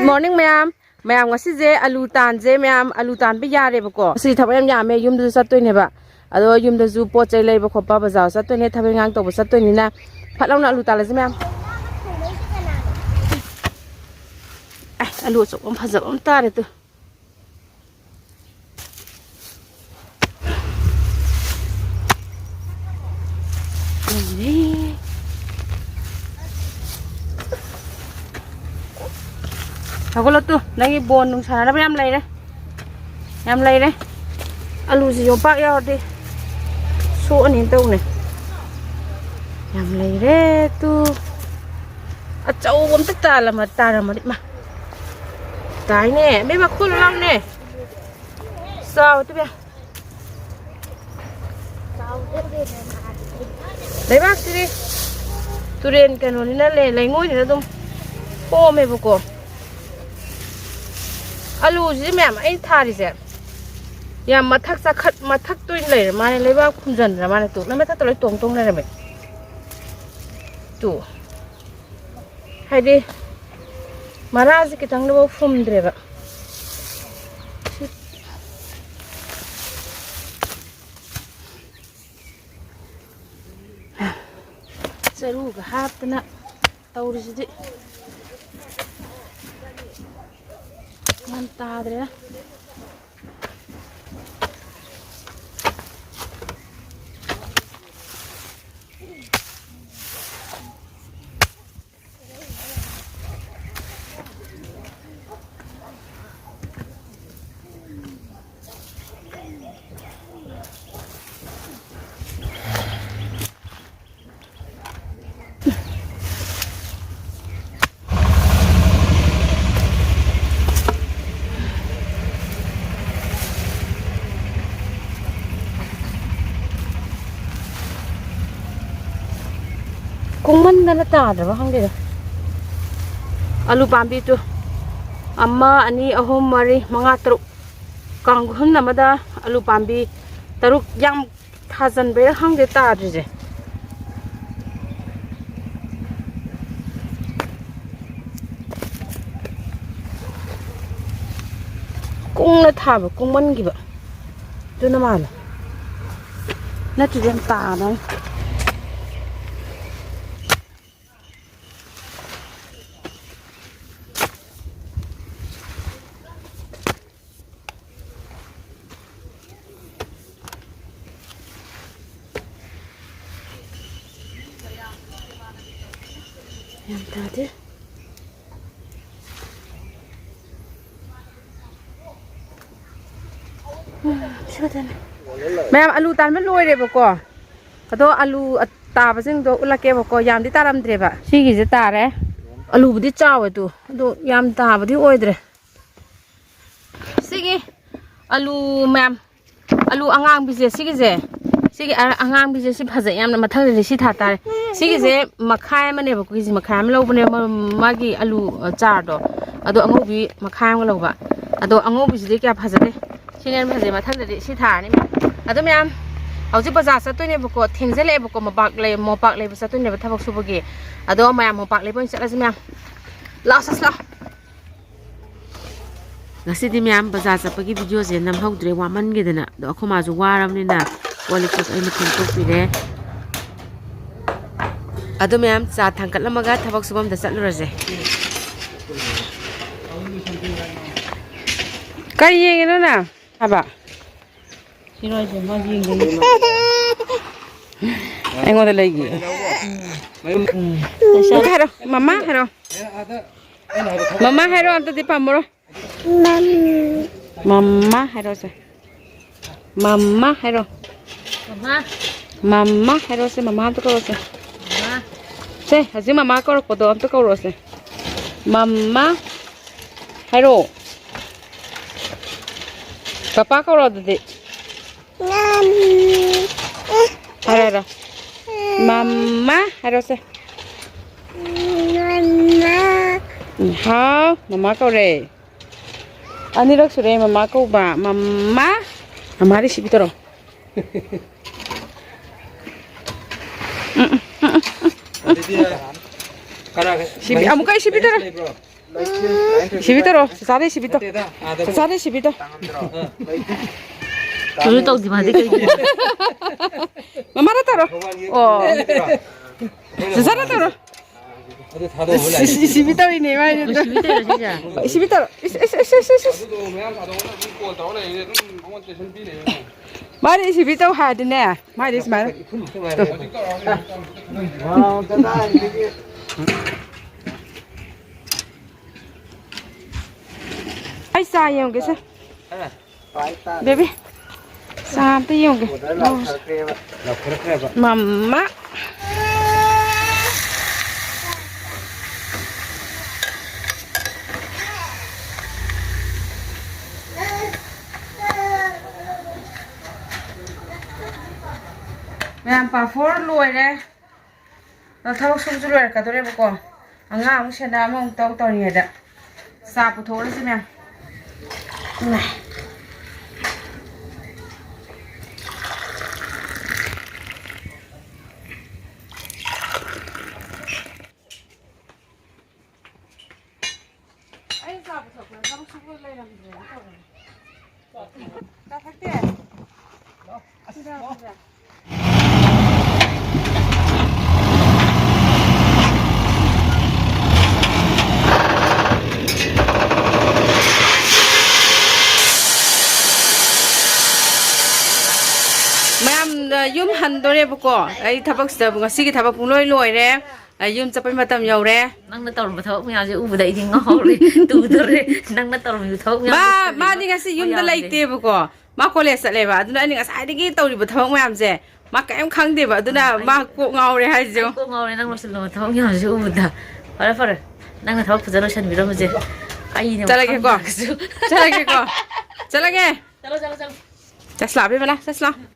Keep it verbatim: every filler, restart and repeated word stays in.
Morning ꯃꯌꯥꯝ꯫ ꯃꯌꯥꯝ, ꯉꯁꯤꯁꯦ ꯑꯂꯨ ꯇꯥꯟꯁꯦ ꯃꯌꯥꯝ, ꯑꯂꯨ ꯇꯥꯟꯕ ꯌꯥꯔꯦꯕꯀꯣ꯫ ꯉꯁꯤꯗꯤ ꯊꯕꯛ ꯌꯥꯝ ꯌꯥꯝꯃꯦ, ꯌꯨꯝꯗꯁꯨ ꯆꯠꯇꯣꯏꯅꯦꯕ꯫ ꯑꯗꯣ ꯌꯨꯝꯗꯁꯨ ꯄꯣꯠ ꯆꯩ ꯂꯩꯕ ꯈꯣꯠꯄ, ꯕꯖꯥꯔ ꯆꯠꯇꯣꯏꯅꯦ, ꯊꯕꯛ ꯏꯪꯈꯥꯡ ꯇꯧꯕ ꯆꯠꯇꯣꯏꯅꯤꯅ꯫ ꯐꯠ ꯂꯥꯎꯅ ꯑꯂꯨ ꯇꯥꯜꯂꯁꯤ ꯃꯌꯥꯝ꯫ ꯑꯦ, ꯑꯂꯨ ꯑꯆꯧꯕ ꯑꯃ ꯐꯖꯕ ꯑꯃ ꯇꯥꯔꯦ ꯇꯨ꯫ ꯍꯧꯒꯠꯂꯣ ꯇꯨ, ꯅꯪꯒꯤ ꯕꯣꯟ ꯅꯨꯡ ꯁꯥꯟꯅꯅꯕ ꯌꯥꯝ ꯂꯩꯔꯦ꯫ ꯌꯥꯝ ꯂꯩꯔꯦ꯫ ꯑꯂꯨꯁꯤ ꯌꯣꯝꯄꯥꯛ ꯌꯥꯎꯔꯗꯤ ꯁꯣꯛꯑꯅꯤꯅ ꯇꯧꯅꯦ꯫ ꯌꯥꯝ ꯂꯩꯔꯦ ꯇꯨ꯫ ꯑꯆꯧꯕ ꯑꯝꯇ ꯇꯥꯔꯝꯃꯗꯤ ꯃꯥ꯫ ꯇꯥꯏꯅꯦ꯫ ꯕꯦꯝꯃ, ꯈꯨꯜꯂꯨ ꯂꯥꯎꯅꯦ꯫ ꯆꯥꯎ ꯇꯨ ꯕꯦꯝ꯫ ꯂꯩꯕꯥꯛꯁꯤꯗꯤ ꯇꯨꯔꯦꯟ ꯀꯩꯅꯣꯅꯤꯅ ꯂꯩ-, ꯂꯩꯉꯣꯏꯅꯤꯅ ꯑꯗꯨꯝ ꯄꯣꯝꯃꯦꯕꯀꯣ꯫ ꯑꯂꯨꯁꯤꯗꯤ ꯃꯌꯥꯝ ꯑꯩꯅ ꯊꯥꯔꯤꯁꯦ ꯌꯥꯝ ꯃꯊꯛ ꯆꯥꯈꯠ-, ꯃꯊꯛꯇ ꯑꯣꯏꯅ ꯂꯩꯔ ꯃꯥꯅꯦ, ꯂꯩꯕꯥꯛ ꯈꯨꯝꯖꯤꯟꯗ꯭ꯔ ꯃꯥꯅꯦ꯫ ꯇꯨ ꯅ ꯃꯊꯛꯇ ꯂꯣꯏ ꯇꯣꯡ ꯇꯣꯡ ꯂꯩꯔꯝꯃꯦ꯫ ꯇꯨ꯫ ꯍꯥꯏꯗꯤ ꯃꯔꯥꯁꯦ ꯈꯤꯇꯪꯗꯐꯥꯎ ꯐꯨꯝꯗ꯭ꯔꯦꯕ꯫ ꯆꯔꯨꯒ ꯍꯥꯞꯇꯅ ꯇꯧꯔꯤꯁꯤꯗꯤ ꯒ꯭ꯌꯥꯟ ꯇꯥꯗ꯭ꯔꯦ꯫ ꯀꯨꯡꯃꯟꯗꯅ ꯇꯥꯗ꯭ꯔꯕ ꯈꯪꯗꯦꯗ꯫ ꯑꯂꯨ ꯄꯥꯝꯕꯤꯗꯨ ꯑꯃ, ꯑꯅꯤ, ꯑꯍꯨꯝ, ꯃꯔꯤ, ꯃꯉꯥ, ꯇꯔꯨꯛ꯫ ꯀꯥꯡꯈꯨꯜ ꯑꯃꯗ ꯑꯂꯨ ꯄꯥꯝꯕꯤ ꯇꯔꯨꯛ꯫ ꯌꯥꯝ ꯊꯥꯖꯟꯕꯩꯔꯥ ꯈꯪꯗꯦ ꯇꯥꯗ꯭ꯔꯤꯁꯦ꯫ ꯀꯨꯡꯅ ꯊꯥꯕ, ꯀꯨꯡꯃꯟꯈꯤꯕ꯫ ꯑꯗꯨꯅ ꯃꯥꯜꯂꯦ꯫ ꯅꯠꯇ꯭ꯔꯗꯤ ꯌꯥꯝ ꯇꯥꯗꯧꯅꯤ꯫ ꯌꯥꯝ ꯇꯥꯗꯦ꯫ ꯎꯝ, ꯁꯤ ꯈꯛꯇꯅꯦ꯫ ꯃꯌꯥꯝ, ꯑꯂꯨ ꯇꯥꯟꯕ ꯂꯣꯏꯔꯦꯕꯀꯣ꯫ ꯑꯗꯣ ꯑꯂꯨ ꯇꯥꯕꯁꯤꯡꯗꯣ ꯎꯠꯂꯛꯀꯦꯕꯀꯣ꯫ ꯌꯥꯝꯗꯤ ꯇꯥꯔꯝꯗ꯭ꯔꯦꯕ꯫ ꯁꯤꯒꯤꯁꯦ ꯇꯥꯔꯦ꯫ ꯑꯂꯨꯕꯨꯗꯤ ꯆꯥꯎꯋꯦ ꯑꯗꯨ, ꯑꯗꯣ ꯌꯥꯝ ꯇꯥꯕꯗꯤ ꯑꯣꯏꯗ꯭ꯔꯦ꯫ ꯁꯤꯒꯤ ꯑꯂꯨ ꯃꯌꯥꯝ, ꯑꯂꯨ ꯑꯉꯥꯡꯕꯤꯁꯦ, ꯁꯤꯒꯤꯁꯦ, ꯁꯤꯒꯤ ꯑ-, ꯑꯉꯥꯡꯕꯤꯁꯦ ꯁꯤ ꯐꯖꯩ ꯌꯥꯝꯅ꯫ ꯃꯊꯪꯗꯗꯤ ꯁꯤ ꯊꯥ ꯇꯥꯔꯦ꯫ ꯁꯤꯒꯤꯁꯦ ꯃꯈꯥꯏ ꯑꯃꯅꯦꯕꯀꯣ, ꯀꯦ ꯖꯤ ꯃꯈꯥꯏ ꯑꯃ ꯂꯧꯕꯅꯦ ꯃ-, ꯃꯥꯒꯤ ꯑꯂꯨ, ꯑ, ꯆꯥꯔꯗꯣ꯫ ꯑꯗꯣ ꯑꯉꯧꯕꯤ ꯃꯈꯥꯏ ꯑꯃꯒ ꯂꯧꯕ꯫ ꯑꯗꯣ ꯑꯉꯧꯕꯤꯁꯤꯗꯤ ꯀꯌꯥ ꯐꯖꯗꯦ꯫ ꯁꯤꯅ ꯍꯦꯟꯅ ꯐꯖꯩ꯫ ꯃꯊꯪꯗꯗꯤ ꯁꯤ ꯊꯥꯔꯅꯤ ꯃꯌꯥꯝ꯫ ꯑꯗꯣ ꯃꯌꯥꯝ, ꯍꯧꯖꯤꯛ ꯕꯖꯥꯔ ꯆꯠꯇꯣꯏꯅꯦꯕꯀꯣ, ꯊꯦꯡꯖꯜꯂꯛꯑꯦꯕꯀꯣ, ꯃꯣꯝꯄꯥꯛ ꯂꯩ-, ꯃꯣꯝꯄꯥꯛ ꯂꯩꯕ ꯆꯠꯇꯣꯏꯅꯦꯕ ꯊꯕꯛ ꯁꯨꯕꯒꯤ꯫ ꯑꯗꯣ ꯃꯌꯥꯝ ꯃꯣꯝꯄꯥꯛ ꯂꯩꯕ ꯑꯣꯏꯅ ꯆꯠꯂꯁꯤ ꯃꯌꯥꯝ꯫ ꯂꯥꯛꯑꯣ, ꯆꯠꯁꯤ ꯂꯥꯛꯑꯣ꯫ ꯉꯁꯤꯗꯤ ꯃꯌꯥꯝ ꯕꯖꯥꯔ ꯆꯠꯄꯒꯤ ꯚꯤꯗꯤꯑꯣꯁꯦ ꯅꯝꯍꯧꯗ꯭ꯔꯦ, ꯋꯥꯃꯟꯒꯤꯗꯅ꯫ ꯑꯗꯣ ꯑꯩꯈꯣꯏ ꯃꯥꯁꯨ ꯋꯥꯔꯕꯅꯤꯅ ꯀꯣꯜ ꯂꯤꯛꯁꯨ ꯑꯩꯅ ꯐꯦꯡꯗꯣꯛꯄꯤꯔꯦ꯫ ꯑꯗꯣ ꯃꯌꯥꯝ ꯆꯥ ꯊꯥꯡꯀꯠꯂꯝꯃꯒ ꯊꯕꯛ ꯁꯨꯐꯝꯗ ꯆꯠꯂꯨꯔꯁꯦ꯫ ꯀꯔꯤ ꯌꯦꯡꯉꯤꯅꯣ ꯅꯪ? ꯍꯥꯏꯕ꯫ ꯁꯤꯔꯣꯏꯁꯦ ꯃꯥ ꯌꯦꯡꯒꯦ꯫ ꯑꯩꯉꯣꯟꯗ ꯂꯩꯒꯦ꯫ ꯎꯝ꯫ ꯍꯥꯏꯔꯣ, ꯃꯃꯥ ꯍꯥꯏꯔꯣ꯫ ꯃꯃꯥ ꯍꯥꯏꯔꯣ, ꯑꯝꯇꯗꯤ ꯄꯥꯝꯃꯔꯣꯏ꯫ ꯃꯝ-, ꯃꯝꯃꯥ ꯍꯥꯏꯔꯣꯁꯦ꯫ ꯃꯝꯃꯥ ꯍꯥꯏꯔꯣ꯫ ꯃꯃꯥ꯫ ꯃꯝꯃꯥ ꯍꯥꯏꯔꯣꯁꯦ, ꯃꯃꯥ ꯑꯝꯇ ꯀꯧꯔꯣꯁꯦ꯫ ꯃꯃꯥ꯫ ꯁꯦ, ꯍꯧꯖꯤꯛ ꯃꯃꯥ ꯀꯧꯔꯛꯄꯗꯣ ꯑꯝꯇ ꯀꯧꯔꯣꯁꯦ꯫ ꯃꯝꯃꯥ ꯍꯥꯏꯔꯣ꯫ ꯄꯄꯥ ꯀꯧꯔꯣ ꯑꯗꯨꯗꯤ꯫ ꯃꯝ-, ꯍꯥꯏꯔꯣ, ꯍꯥꯏꯔꯣ꯫ ꯃꯝꯃꯥ ꯍꯥꯏꯔꯣꯁꯦ꯫ ꯃꯝꯃꯥ꯫ ꯎꯝ, ꯍꯥꯎ, ꯃꯃꯥ ꯀꯧꯔꯦ꯫ ꯑꯅꯤꯔꯛ ꯁꯨꯔꯦ ꯃꯃꯥ ꯀꯧꯕ꯫ ꯃꯃꯥ꯫ ꯃꯃꯥꯗꯤ ꯁꯤꯕꯤ ꯇꯧꯔꯣ꯫ ꯎꯝ, ꯎꯝ, ꯎꯝ, ꯎꯝ, ꯎꯝ꯫ ꯑꯗꯨꯗꯤ ꯀꯅꯥ ꯁꯤꯕꯤ-, ꯃꯍꯦꯁ-, ꯑꯃꯨꯛꯀ ꯑꯩ ꯁꯤꯕꯤ ꯃꯍꯦꯁ ꯇꯧꯔꯣ꯫ ꯂꯩꯕ꯭ꯔꯣ? ꯁꯤꯕꯤ ꯇꯧꯔꯣ, ꯆꯥꯆꯥꯗ ꯁꯤꯕꯤ ꯇꯧ꯫ ꯅꯠꯇꯦꯗ, ꯑꯥꯗ ꯆꯥꯆꯥꯗ ꯁꯤꯕꯤ ꯇꯧ꯫ ꯑꯥ꯫ ꯀꯩꯁꯨ ꯇꯧꯗꯦ ꯃꯥꯗꯤ ꯀꯩꯒꯤꯅꯣ? ꯃꯃꯥꯗ ꯇꯧꯔꯣ꯫ ꯑꯣ꯫ ꯆꯥꯆꯥꯗ ꯇꯧꯔꯣ꯫ ꯑꯗꯨ ꯊꯥꯗꯣꯛꯑꯒ ꯂꯥꯛꯑꯦ꯫ ꯏꯁ, ꯏꯁ, ꯁꯤꯕꯤ ꯇꯧꯔꯤꯅꯦ ꯃꯥꯏꯗꯨꯗ꯫ ꯁꯤꯕꯤ ꯇꯧꯔꯣ ꯁꯤꯁꯦ? ꯁꯤꯕꯤ ꯇꯧꯔꯣ꯫ ꯏꯁ, ꯏꯁ, ꯏꯁ꯫ ꯑꯗꯨꯗꯣ ꯃꯌꯥꯝ ꯊꯥꯗꯣꯛꯑꯒ ꯑꯗꯨꯝ call ꯇꯧꯔ ꯂꯩꯔꯦ, ꯑꯗꯨꯝ ꯑꯩꯉꯣꯟꯗ tension ꯄꯤ ꯂꯩꯔꯦ꯫ ꯃꯥꯗꯤ ꯁꯤꯕꯤ ꯇꯧ ꯍꯥꯏꯔꯗꯤꯅꯦ꯫ ꯃꯥꯏꯗꯤ ꯁꯨꯃꯥꯏꯅ꯫ ꯍꯧꯖꯤꯛ ꯇꯧꯔꯛꯑꯣꯅꯦ꯫ ꯑꯩ ꯆꯥ ꯌꯦꯡꯒꯦꯁꯦ꯫ ꯕꯦꯕꯤ, ꯆꯥ ꯑꯝꯇ ꯌꯦꯡꯒꯦ꯫ ꯃꯃꯥ꯫ ꯃꯌꯥꯝ ꯄꯥꯐꯣꯔ ꯂꯣꯏꯔꯦ꯫ ꯅꯪ ꯊꯕꯛ ꯁꯨꯕꯁꯨ ꯂꯣꯏꯔꯛꯀꯗꯣꯔꯦꯕꯀꯣ꯫ ꯑꯉꯥꯡ ꯑꯃꯨꯛ ꯁꯦꯟꯅ ꯑꯃꯃꯨꯛ ꯇꯧ ꯇꯧꯔꯤꯉꯩꯗ ꯆꯥ ꯄꯨꯊꯣꯛꯎꯔꯁꯤ ꯃꯌꯥꯝ꯫ ꯏꯃꯥꯏ꯫ ꯑꯩ ꯆꯥ ꯄꯨꯊꯣꯛꯄꯗ ꯊꯕꯛ ꯁꯨꯕ ꯂꯩꯔꯝꯗ꯭ꯔꯦꯅ ꯇꯧꯔꯦ꯫ ꯆꯥ ꯊꯛꯇꯦ? ꯁꯤꯗ, ꯁꯤꯗ꯫ ꯃꯌꯥꯝ, ꯑ, ꯌꯨꯝ ꯍꯟꯗꯣꯔꯦꯕꯀꯣ꯫ ꯑꯩ ꯊꯕꯛꯁꯤꯗ, ꯉꯁꯤꯒꯤ ꯊꯕꯛ ꯄꯨꯡꯂꯣꯏ ꯂꯣꯏꯔꯦ꯫ ꯑꯩ ꯌꯨꯝ ꯆꯠꯄꯩ ꯃꯇꯝ ꯌꯧꯔꯦ꯫ ꯅꯪꯅ ꯇꯧꯔꯝꯕ ꯊꯕꯛ ꯃꯌꯥꯝꯁꯦ ꯎꯕꯗ ꯑꯩꯗꯤ ꯉꯥꯎꯔꯦ꯫ ꯇꯨꯗꯣꯔꯦ꯫ ꯅꯪꯅ ꯇꯧꯔꯝꯃꯤꯕ ꯊꯕꯛ ꯃꯌꯥꯝꯗꯣ ꯃꯥ, ꯀꯔꯤꯅꯣ? ꯃꯥꯗꯤ ꯉꯁꯤ ꯌꯨꯝꯗ ꯃꯌꯥꯝꯁꯦ꯫ ꯂꯩꯇꯦꯕꯀꯣ꯫ ꯃꯥ ꯀꯣꯂꯦꯖ ꯆꯠꯂꯦꯕ꯫ ꯑꯗꯨꯅ ꯑꯩꯅ ꯉꯁꯥꯏꯗꯒꯤ ꯇꯧꯔꯤꯕ ꯊꯕꯛ ꯃꯌꯥꯝꯁꯦ ꯃꯥ ꯀꯔꯤꯝ ꯈꯪꯗꯦꯕ꯫ ꯑꯗꯨꯅ ꯑꯥ, ꯑꯩ, ꯃꯥ ꯀꯣꯛ ꯉꯥꯎꯔꯦ ꯍꯥꯏꯁꯦ ꯑꯩ ꯌꯦꯡꯉꯣ꯫ ꯀꯣꯛ ꯉꯥꯎꯔꯦ ꯅꯪ ꯂꯣꯏꯁꯤꯜꯂꯝꯕ ꯊꯕꯛ ꯃꯌꯥꯝꯁꯦ ꯎꯕꯗ꯫ ꯐꯔꯦ, ꯐꯔꯦ꯫ ꯅꯪꯅ ꯊꯕꯛ ꯐꯖꯅ ꯂꯣꯏꯁꯤꯟꯕꯤꯔꯝꯃꯁꯦ꯫ ꯑꯩꯅꯦ ꯆꯠꯂꯒꯦꯀꯣ꯫ ꯈꯪꯗ꯭ꯔꯒꯁꯨ꯫ ꯆꯠꯂꯒꯦꯀꯣ꯫ ꯆꯠꯂꯒꯦ꯫ ꯆꯠꯂꯣ, ꯆꯠꯂꯣ, ꯆꯠꯂꯣ꯫ ꯆꯠꯁꯤ ꯂꯥꯛꯑꯣ, ꯏꯕꯦꯝꯃ, ꯂꯥꯛꯑꯣ, ꯆꯠꯁꯤ ꯂꯥꯛꯑꯣ꯫